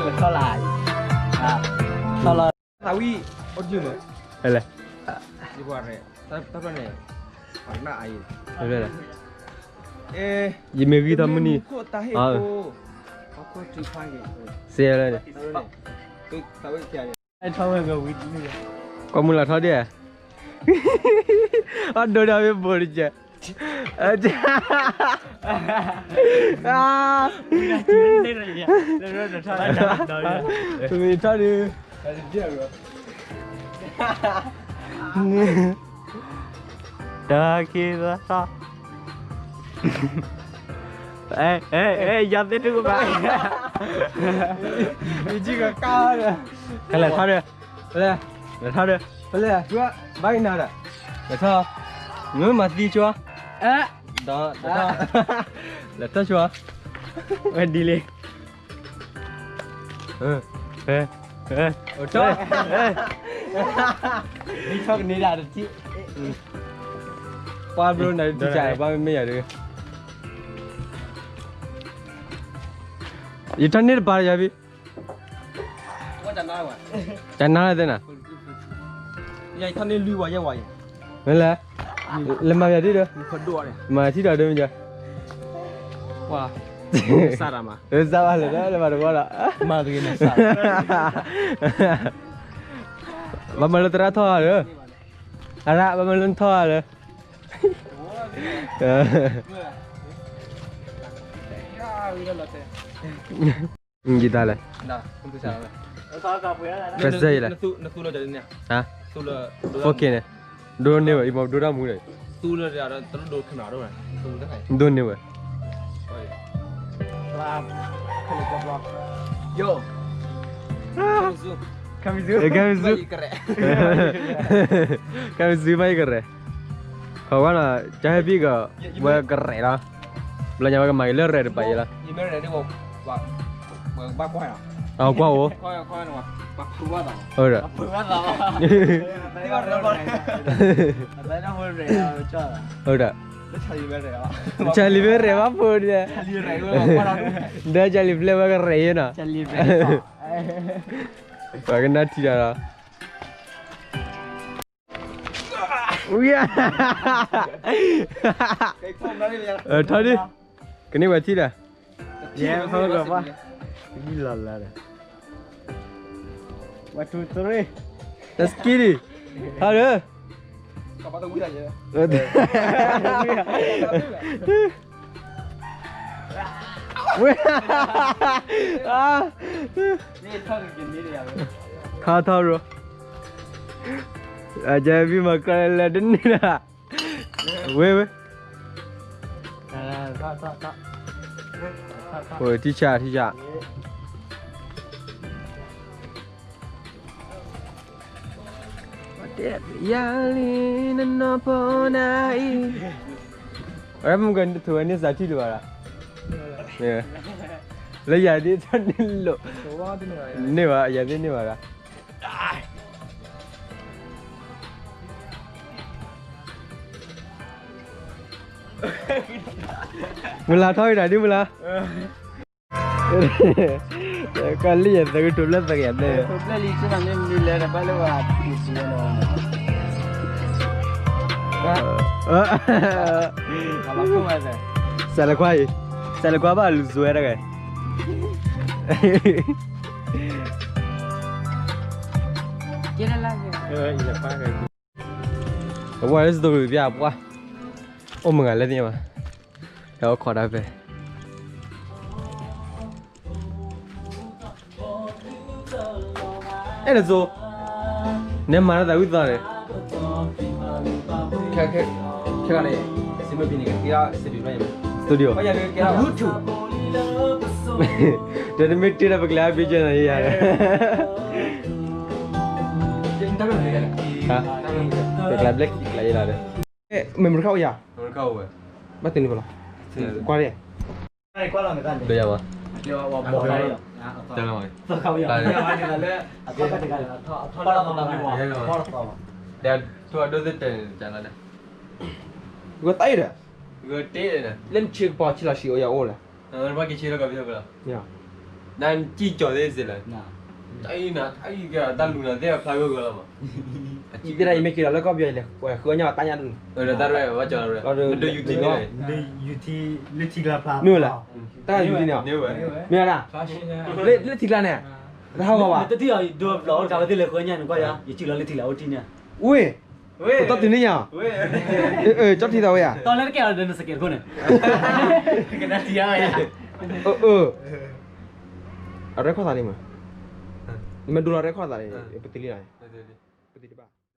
ထီၣ်လၢ, ထီၣ်လီၤ, သးဝံၣ်, အိၣ်တယုၢ်မး, ဟဲလဲၣ်, ယကွၢ်ရဲၣ်, တၢ်ဖျၢၣ်န့ၣ်, နၢ်အါအံၤ, ဟဲလဲၣ်, ယမ့ၢ်ဂံၢ်ထီၣ်မုၢ်နံၤ, စဲလဲၣ်, ကွၢ်မုၢ်လၢ်ထီၣ်ဒံး, အဒိဒၣ်မ့ၢ်ဘိတကဲ, မ့ၢ်ထီၣ်ဒံး, တၢ်ခံသီ, ယၤသ့ၣ်ထုကဖၣ်, ယကကါဒီး, ကလဲၤထီၣ်ဒီး, လဲၤ, လဲၤထီၣ်ဒီး, လဲၤ, ဘၣ်ကနၤဒီး, လဲၤထီၣ်, မ့ၢ်မၤသံကွၢ်, ဒီး, လဲၤထီၣ်ကွၢ်, ဝဲဒ်လဲၣ်, ထီၣ်, ထီၣ်ကန့ၢ်ဒၣ်တထံၣ်, ပှၤဘျိနၤတထံၣ်, ပှၤမ့ၢ်မ့ၢ်ယၤဒီး, ယထီၣ်န့ၢ်တပၤယၤဖံ, တနါသ့ၣ်နၤ, မ့ၢ်လဲၣ်, လဲၤမၤယၤဒ်ဒီး, မၤထံၣ်ဒီးဒိမ့ၢ်ယၤ, စးဘၣ်လဲၣ်ဒီး လဲၤမၤတဝီဒီး, ဘၣ်မၤလၢသရၣ်ထီၣ်ဧါဒီး, အရၣ် ဘၣ်မၤလၢနထီၣ်ဧါဒီး, ယတၢ်လဲၣ်, ပစဲလဲၣ်, four Kန့ၣ်, ဒိၣ်န့ၢ်ဝဲ အံၤမ့ၢ်ဒိၣ်တၢ်မူဒီး, ဒိၣ်န့ၢ်ဝဲ, ကဲမ့ၢ်စု, ကဲမ့ၢ်စုဘၣ်ယကရဲၣ်, ခီဝဲနီၤ, ကၠီဟဲဘံၣ်ကီး, ဘျီညါဝဲကမၤက့ၤလၢရဲၣ်တပၤအံၤလီၤ, အကွၢ်အိၣ်, ဒီး, ကၠီလံၤမ့ၢ်ရဲၣ်ဘၣ်ဖိဒီး, ဒီးကၠီလံၤဖျဲၣ်ဝဲကရဲၣ်ယဲနီၤ, ပှၤကနၣ်ထံတၢ်လီၤ, ထီၣ်ဒံး, ကန့ၢ်ဝဲထံဒီး, ယဲ, လီၤလၢဒီး, one two three, let's get it, ထီၣ်ဒီး ထီၣ်ထီၣ်ရိ, အကဲဘံၣ်မၤကြၢးလဲၤတန့ၢ်ဒၣ်, ဝဲဝဲ, ထံဆးထံဆး ယၤလံနနီၢ်ဖိနၤအံၤ, အမုၢ်ကထုးဝဲန့ၢ်စးထံၣ်တဘၣ်ဒီး, လၢယၤဒ်ထီၣ်န့ၢ်လိာ်, န့ၢ်ဘၣ် ယၤသ့ၣ်န့ၢ်ဘၣ်ဒီး, မုၢ်လၢ်ထီၣ်ဝဲဒၣ်ဒ်မုၢ်လၢ်, ကလံၢ်ယသးကတိၤလၢသကယၤသ့ၣ်, စဲးလၢခွါအံၤ, စဲးလၢခွါဘၣ်လူၤစွဲတဂၤ, အဝဲလၢစတိၤပျၢ်ပှၢ်, အိၣ်မုၢ်ဂၤလၢသ့ၣ်ညါဘၣ်, ဒီးအိၣ်ခိးတၢ်ဖဲ အဲၣ်ဒိးစိ, နဲမၤတၢ်သးဝံၣ်သီန့ၣ်, ခဲခဲန့ၣ်, စမပီန့ၣ်, studio, တမ့ၢ်တ့ၢ်ဒီးပကျဲၤဘ့ၣ်ကဲနီၤယၤ, ပကျဲၤဘျဲၣ်ခံကျဲၤယဲလီၤဒီး, မ့ၢ်မတခါအိၣ်ယၤ, ဘၣ်တနံၤပလီၤ, ကွၢ်န့ၣ် ဒိယၤဘၣ်, တလီၤ, ဒ်ထိၣ်အဒိၣ်သ့ၣ်တဲာ်န့ၣ်တကးလီၤဒီး, ဂီၤသးအံၤဒီး, ဂီၤတ့ၢ်ဒီး, လၢနဆ့ကပီၤဆံလီၤဆံးအိၣ်ယၤအိၣ်လဲၣ်, ဘၣ်က့ၤဆ့လီၤကီၢ်ဖံးလီၤ, နစံၣ်ကၠီၤသ့စ့ၢ်လၢ, တၢ်အံၤနၤ တၢ်အံၤကဲတၢ်လူၤနၤသ့ၣ်ဖျါဂၢၢ်ဂၢၢ်လီၤမး, ယတဲဒၣ်ယမ့ၢ်က့ၤလီၤလၢကီၢ်ပယီၤလဲၤဃုအီၣ်ညၣ်တၢ်ညၣ်ဒၣ်, ဒီးတၢ်ရဲၣ်ဝဲကၠီၤလီၤ, ယူၤထံ, လၢထံကျါဖျါ, မ့ၢ်ဝဲလဲၣ်, တၢ်ယူၤထံန့ၣ်, မ့ၢ်ဝဲ, မ့ၢ်ဝဲဒၣ်, လၢထံကျါန့ၣ်, တဟးဂီၤဘၣ်, တထံၣ်အီၤဒိဘျီတၢ်ဝဲသ့ၣ်လဲၤဃုအီၣ်ညၣ်န့ၣ်ကွၢ်ယၤ ယစံၣ်လီၤလၢထံလၢအအိၣ်တံၢ်န့ၣ်, ဝ့ၢ်, ပတီၢ်တုၤန့ၣ်ညါ, ကၠီထံသးဝဲယၤ, တၢ်လၢတကဲအီၤဒီးနစကဲးတခိၣ်န့ၣ်, ကနၣ်ထံယါဝဲ, အရဲၣ်ခီၣ်သးလံမး, နမ့ၢ်ဒိလီၤရဲၣ်ခီၣ်သးန့ၣ် ပတ့လံနၤ, ပတ့တဘၣ်